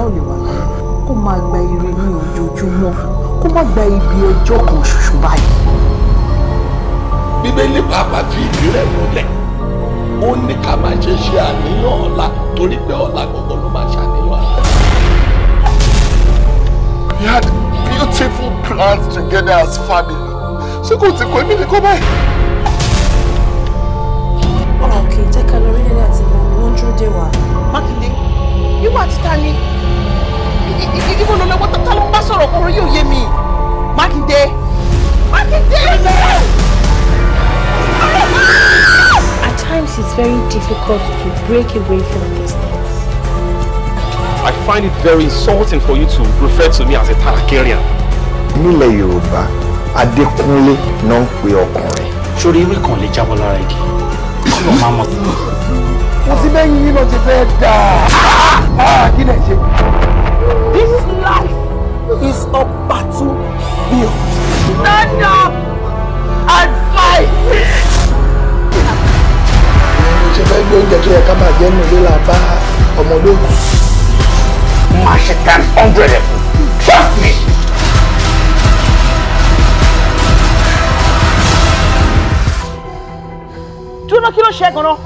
ò lè wà láyé kó máa gba ire ní ojoojúmọ́, kó má gba ibi ọjọ́ kan ṣoṣo báyìí. Bíbélì pàápàá fi ìdí rẹ̀ múlẹ̀. Ó ní ká má ṣe ṣe àníyàn ọ̀la torí pé ọ̀la gbogbo ló máa ṣàníyàn ọ̀la. We had beautiful plans together as family. Ṣé kò tí kò èmi nìkan báyìí? Ok, jẹ́ ká lọ rí nílé àti mọ̀ wọ́n dúró dé wa. Mákindé, ìwà àti ta ni? Ibo ló lọ́wọ́ ta ló ń bá sọ̀rọ̀ ọ̀rọ̀ yóò yé mi. Mákindé! Mákindé! At times it's very difficult to break away from these things. I find it very insulting for you to refer to me as a Targaryen. Nílẹ̀ Yorùbá, Adékúnlé náà ń pe ọkùnrin. Sórí ewé kan lè jábọ́ lára igi. Kí ló máa mọ̀? Kò sí bẹ́yìn yín lọ ti fẹ́ dà. Kí lẹ̀ ṣe? This life is a battlefield. Stand up and fight. Ṣe fẹ́ gbé oúnjẹ tó yẹ ká máa jẹ́ nínú ilé la bá ọmọ ológun. Máa ṣe times 100 ẹ̀ fún. Trust me. Dúró, kí ló ṣe é gan-an?